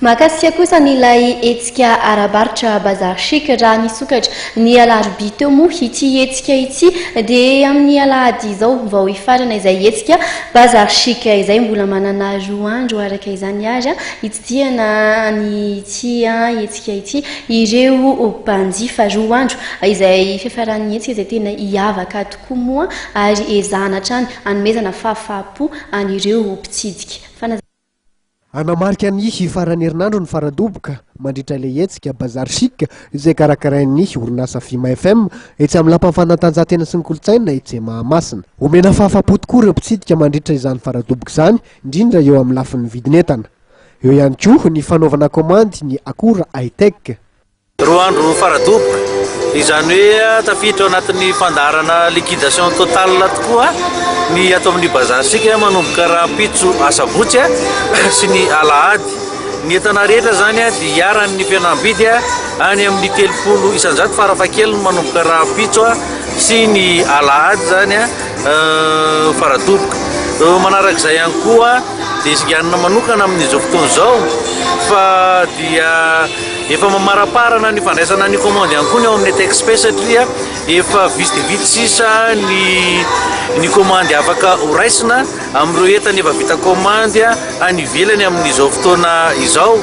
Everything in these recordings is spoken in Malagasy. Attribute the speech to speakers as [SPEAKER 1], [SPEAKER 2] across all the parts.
[SPEAKER 1] Mahakasika kosa an'ilay hetsika ara-barotra Bazar Chic, raha nisokatra ny alarobia teo moa ity hetsika ity dia amin'ny alahady izao vao hifarana izay hetsika Bazar Chic izay. Mbola manana roa andro araka izany ary hitsidihana an'ity hetsika ity ireo mpanjifa. Roa andro izay fiafaran'ny hetsika izay tena hiavaka tokoa moa ary ezahana hatrany hanomezana fahafaham-po an'ireo mpitsidika.
[SPEAKER 2] Hanamarika ny faran'ny herinandro ny faradoboka mandritra ilay hetsika Bazar Chic izay karakarain'ny orinasa Fima FM etsy amin'ny Lapan'ny Fanatanjahantena sy ny Kolontsaina etsy Mahamasina. Omena fahafapo tokoa ireo mpitsidika mandritra izany faradoboka izany, indrindra eo amin'ny lafiny vidin'entana. Eo ihany koa ny fanaovana kaomandy ny akora high-tech.
[SPEAKER 3] Roa andro faradoboka, izany hoe tafiditra ao anatin'ny fandaharana liquidation totale tokoa ny ato amin'ny Bazar Chic manomboka rahampitso asabotsy sy ny alahady. Ny entana rehetra izany dia iharan'ny fihenam-bidy any amin'ny 30% farafahakeliny manomboka rahampitso sy ny alahady izany faradoboka. Manarak'izay ihany koa dia singanina manokana amin'izao fotoana izao fa dia Efa mamaraparana ny fandraisana ny commande ihany koa ny ao amin'ny Etexpe satria efa vitsy dia vitsy sisa ny ny commande afaka ho raisina amin'ireo entana efa vita commande any ivelany amin'izao fotoana izao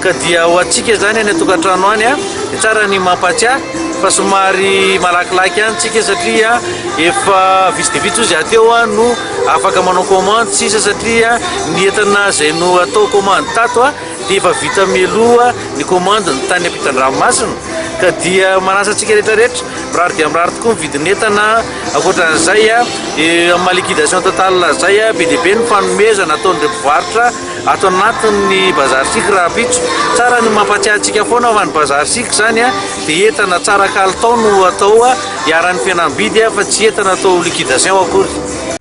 [SPEAKER 3] ka dia ho antsika izany any an-tokantrano any dia tsara ny mampatsiahy fa somary malakilaky ihany tsika satria efa vitsy dia vitsy ozy ateo no afaka manao commande sisa satria ny entana izay no atao commande tato dia efa vita mialoha ny commande ny tany ampitan-dranomasina ka dia manasa antsika rehetra rehetra mirary dia mirary tokoa ny vidin'entana. Ankoatran'izay, amin'ny maha liquidation totale izay, be dia be ny fanomezana ataon'ireo mpivarotra ato anatin'ny Bazar Chic rahampitso. Tsara ny mampatsiahy antsika foana fa ny Bazar Chic izany dia entana tsara kalitao no atao iharan'ny fihenam-bidy fa tsy entana atao liquidation akory.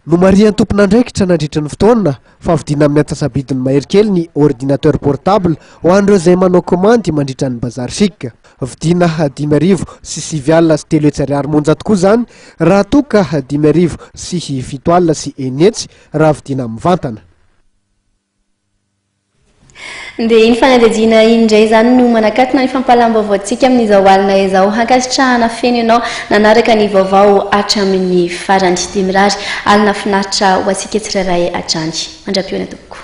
[SPEAKER 2] Nomarihan'ny tompon'andraikitra nandritra ny fotoana fa vidiana amin'ny antsasa-bidiny mahery kely ny ordinateur portable ho an'ireo izay manao kaomandy mandritra ny Bazar Chic. Vidiana 395 ariary monja tokoa izany raha toa ka 675 600 raha vidiana mivantana.
[SPEAKER 1] Dia iny fanadihadiana iny indray izany no manakatona ny fampahalam-baovaontsika amin'izao alina izao. Hankasitrahana feno ianao nanaraka ny vaovao hatramin'ny farany. Dia mirary alina finaritra ho antsika tsirairay hatrany. Mandra-pihaona tompoko.